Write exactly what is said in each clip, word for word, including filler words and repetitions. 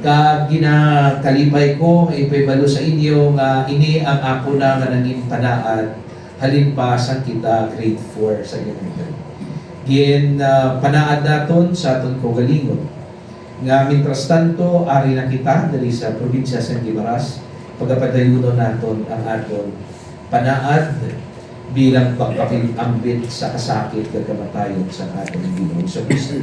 Kag ginakalipay ko nga ipahibalo sa inyo nga ini ang ako na nga nangin panaad halin pa sang kita grade four sa elementary. Gin, ah, panaad naton sa aton kaugalingon nga, mientras tanto, ari na kita diri sa probinsya sang Guimaras, pagapadayunon naton ang aton panaad bilang pagpakig-ambit sa kasakit kag kamatayon sa aton Ginoong Jesu-Cristo.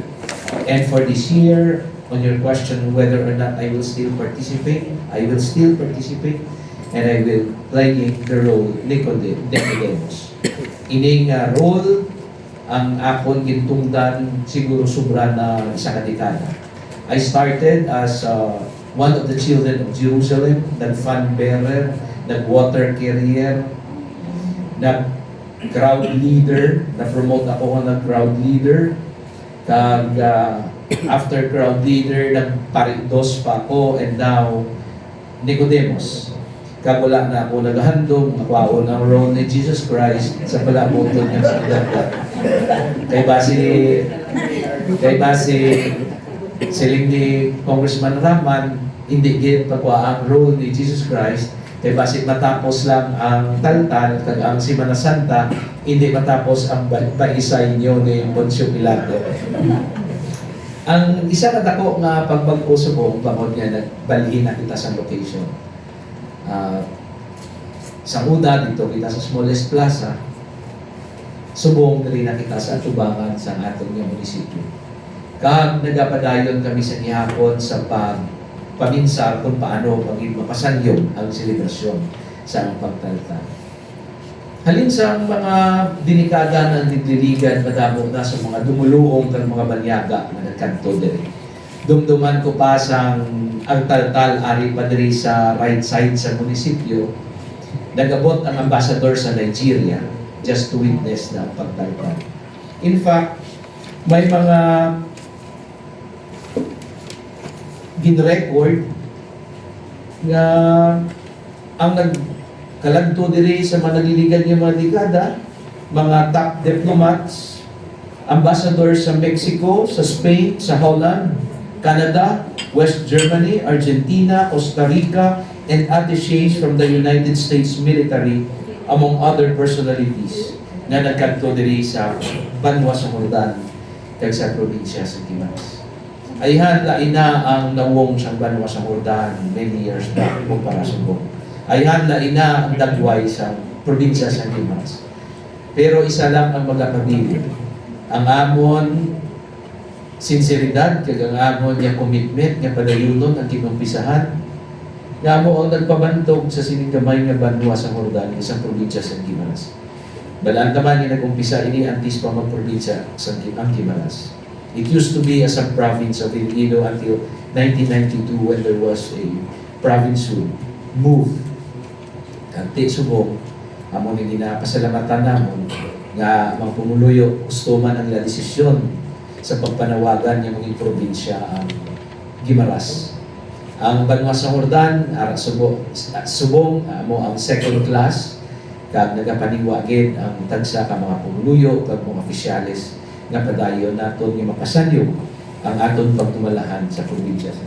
And for this year, on your question whether or not I will still participate, I will still participate, and I will playing the role Nicode-, Nicodemus. Ini nga role ang akon gintungdan siguro sobra na isa ka dekada. I started as, uh, one of the children of Jerusalem, nag-fan bearer, nag-water carrier, nag-crowd leader, na-promote ako nga nag-crowd leader, kag, uh, after crowd leader, nagparidos pa ako, and now, Nicodemus. Kag wala na ako nagahandom nga kwaon ang role ni Jesus Christ sa palabuton nga sinagoga. Kay basi, kay basi, siling ni Congressman Raman, hindi gid pakwa ang role ni Jesus Christ, kay basi matapos lang ang taltal kag ang Semana Santa, hindi matapos ang ba-, baisay niyo ni Poncio Pilato. Ang isa ka dako nga pagbag-o subong, bangod nga nagbalhin na kita sa location. Ah, sa una, dito kita sa smallest plaza. Subong, diri na kita sa atubangan sa aton nga munisipyo. Kag nagapadayon kami sa gihapon sa pagpaminsar kung paano maging mapasanyog ang selebrasyon sa pagtaltal. Halin sa mga delikada nga nagliligan, madamo na sa mga dumuluong kag mga banyaga nga nagkadto diri. Dumduman ko pa sang ang taltal ari pa diri sa right side sa munisipyo, nag-abot ang ambassador sa Nigeria just to witness na ang pagtaltal. In fact, may mga gin-record nga ang nagkalagto diri sa mga nagliligan nga mga dekada, mga top diplomats, ambassador sa Mexico, sa Spain, sa Holland, Canada, West Germany, Argentina, Costa Rica, and attaches from the United States military, among other personalities nga nagkadto diri sa banwa sa Jordan kag sa probinsya sa Guimaras. Ayhan la ina ang nawong sang banwa sa Jordan many years back kumpara subong. Ayhan la ina ang dagway sang probinsya sa Guimaras. Pero isa lang ang magapabilin. Ang amon sinseridad kag ang amon nga commitment nga padayunon ang kinumpisahan, nga amo ang nagpabantog sa sining gamay nga banwa sa Jordan, sa probinsya sa Guimaras. Balaan ta man nga nag-umpisa ini antes pa magprobinsya sa Gui-, ang Guimaras. It used to be a sub-province of Iloilo until nineteen ninety-two, when there was a provincehood move. Kag ti subong, amo ni ginapasalamatan namon nga mga pumuluyo, gusto man ang ila desisyon sa pagpanawagan nga maging probinsya ang Guimaras. Ang banwa sa Jordan, ara subo-, subong, amo ang second class, kag nagapaningwa gid ang tagsa ka mga pumuluyo kag mga opisyales nga padayon naton nga mapasanyog ang aton pagdumalahan sa probinsya sa